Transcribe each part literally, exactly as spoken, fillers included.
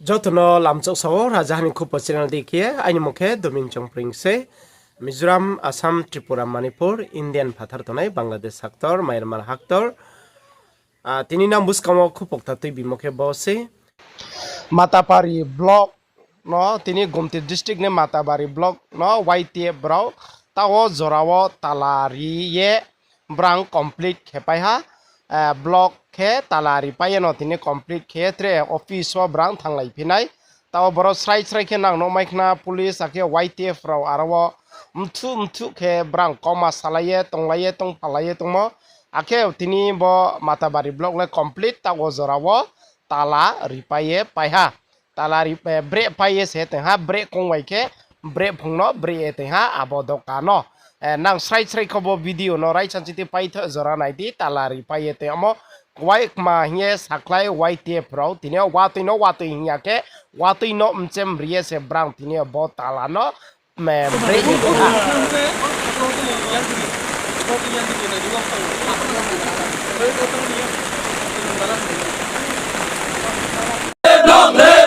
Joto no lamchok sao, Raja Hani Khupo channel di khe, aini mung khe Domin Chongpring se. Mizoram, Assam, Tripura, Manipur, Indian phathar tongnai, Bangladesh haktor, Myanmar haktor. Ah, tini nang buskang wo khupok ta tui bimo khe bo se. Matapari block no, tini Gumti district ni Matapari block no Y T F rao tao jora wo tala ri ye brang complete khe pai ha. Eh, block khe tala ri pai ye no tini complete khe tre office wo brang thanglai phi nai. Tao boro srai srai khe nang no mai khna police akhe Y T F rao aro wo mthu mthu khe brang koma salai ye, tonglai ye, tongphalai ye tongmo. Akhe tini bo Matapari block le complete tao jora wo tala ri pai ye pai ha. Tala ri, eh, breh pai ye se tong ha, breh kong bai khe, breh phung no breh ye tong ha, abo doka no. Eh, nang srai srai khe bo video no raisa chiti paitho jora nai di, tala ri pai ye tong amo, kwai kma hing ye sakhlai Y T F rao, tini yo watoi no watoi hing ya khe, watoi no mchem ri ye se brang tini yo bo tala no, me, breh ye tong ha.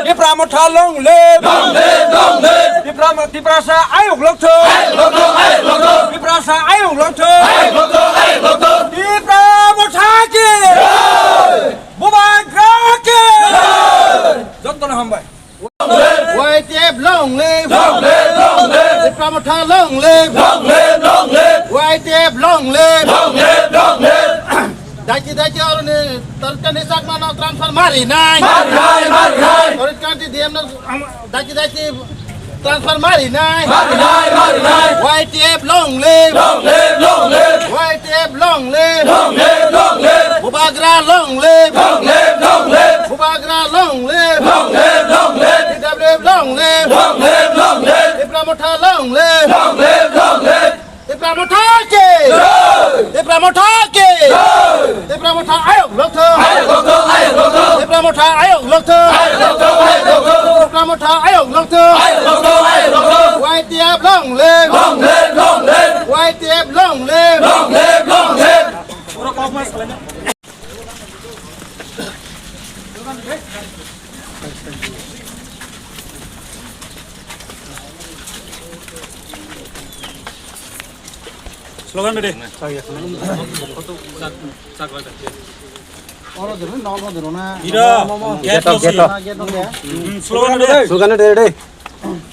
Tipra Motha long live! Long live, long live! Tipra Mo-, Tiprasa ayuk lokthung! Ayuk lokthung, ayuk lokthung! Tiprasa ayuk lokthung! Ayuk lokthung, ayuk lokthung! Tipra Motha ki! Jai! Bubagra ki! Jai! Joto no hambai. Y T F long live! Long live, long live! Tipra Motha long live! Long live, long live! Y T F long live! Long live, long live! Daiti, daiti, aro ni Torikkanti Chakma no transfer mari nai. Mari nai, mari nai. Torikkanti D M no, am, daiti, daiti, transfer mari nai. Mari nai, mari nai. Y T F long live. Long live, long live. Y T F long live. Long live, long live. Bubagra long live. Long live, long live. Bubagra long live. Long live, long live. T W F long live. Long live, long live. Tipra Motha long live. Long live, long live. Tipra Motha ki! Jai! Tipra Motha ki! Jai! Tipra Motha ayuk lokthung! Ayuk lokthung, ayuk lokthung! Tipra Motha ayuk lokthung! Ayuk lokthung, ayuk lokthung! Tipra Motha ayuk lokthung! Ayuk lokthung, ayuk lokthung! Y T F long live! Long live, long live! Y T F long live! Long live, long live! Slogan bede. Oro de, no, no, de, no, na. Ira. Gate of, gate of. Gate of, gate of. Hmm, slogan bede. Slogan bede, bede.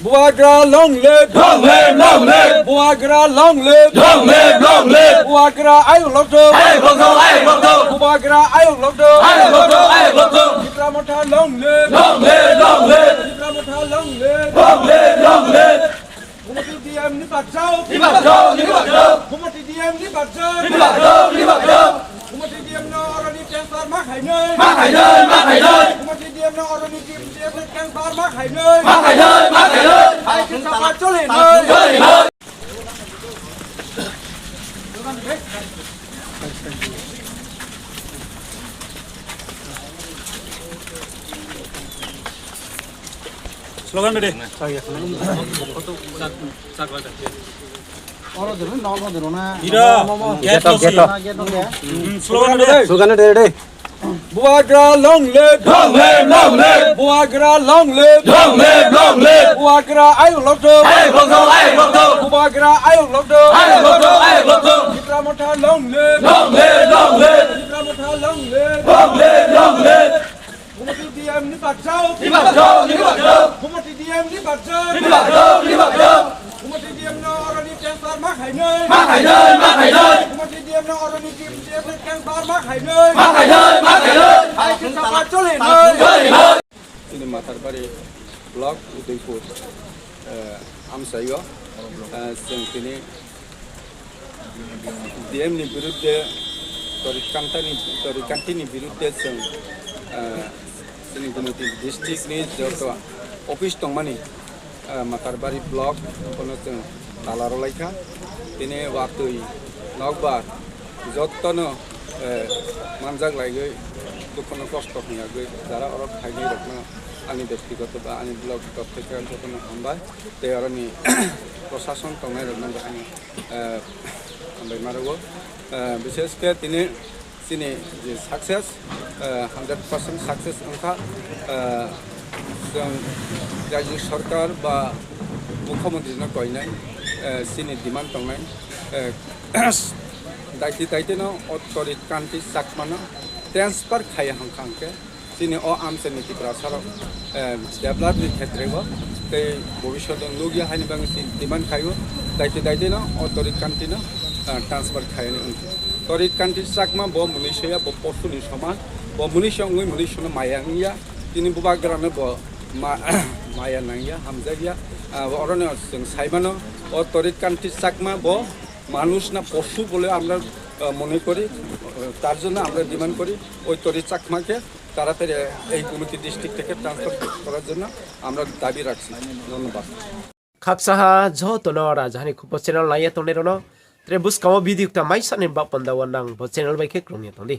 Bubagra long live! Long live, long live! Bubagra long live! Long live, long live! Bubagra ayuk lokthung! Ayuk lokthung, ayuk lokthung! Bubagra ayuk lokthung! Ayuk lokthung, ayuk lokthung! Tipra Motha long live! Long live, long live! Tipra Motha long live! Long live, long live! Gumoti D M ni bakjao! Ni bakjao, ni bakjao! Gumoti D M ni bakjao! Ni bakjao, ni bakjao! Gumoti D M no oro ni transfer ma khainai. Ma khainai, ma khainai. Gumoti D M no oro ni D M ni transfer ma khainai. Ma khainai, ma khainai. Hai khe sapa chole nai. Chole nai. Slogan bede. Oro de, no, no, de, no, na. Ira. No, no, no. Gate of, gate of. Na, gate of, gate of. Hmm, slogan bede. Slogan bede, bede. Bubagra long live! Long live, long live! Bubagra long live! Long live, long live! Bubagra ayuk lokthung! Ayuk lokthung, ayuk lokthung! Bubagra ayuk lokthung! Ayuk lokthung, ayuk lokthung! Tipra Motha long live! Long live, long live! Tipra Motha long live! Long live, long live! Gumoti D M ni bakjao! Ni bakjao, ni bakjao! Gumoti D M ni bakjao! Ni bakjao, ni bakjao! Gumoti D M no oro ni transfer ma khainai. Ma khainai, ma khainai. Gumoti D M no oro ni D M ni transfer ma khainai. Ma khainai, ma khainai. Hai khe sapa chole nai. Chole nai. Chini Matarbari block Udaipur, eh, amchai o, eh, chwng tini D M ni birudde, Torikkanti ni, Torikkanti ni birudde chwng, eh, chini Gumoti district ni joto office tongmani, eh, Matarbari block, bono chwng tala rwlaikha. Tini watwi nokbar jotono, eh, manjak laiwi, dukhono kosto hwngyagwi, jara oro khainai rokno ani bektigoto ba ani block toktheka jotono hambai. Tei aroni prosason tongnai rokno bo ani, eh, hambai ma rwo. Eh, bishesh khe tini chini je success, eh, hundred percent success wngkha, eh, Chwng রাজ্য সরকার বা মুখ্যমন্ত্রী no koinai, chini demand tongnai, daiti daiti no o Torit Kanti Chakma no transfer khai ya hwnkha hwnkhe chini o amchaini Tiprasa rok develop ni khetre o tei bobisot o nukya haini bagwi chini demand khai o, daiti daiti no o Torit Kanti no transfer khai ya ni wngkha. Torit Kanti Chakma bo mwnwi soya, bo posu ni soman, bo mwnwi so wngwi mwnwi sono maya wngya, tini bubagra no bo maya nangya, hamjakya. Orono chwng saimano, o Torit Kanti Chakma bo মানুষ না পশু বলে আমরা মনে করি, তার জন্য আমরা ডিমান্ড করি ওই তরি চাকমাকে তাড়াতাড়ি এই গোমতী ডিস্ট্রিক্ট থেকে ট্রান্সফার করার জন্য আমরা দাবি রাখছি। ধন্যবাদ। Khakchaha joto no Rajahani Khupo channel nai ye tongnai rao no tre buskang o video kta mai sani baoh panda wo nang bo channel bai khe krung ye tong di.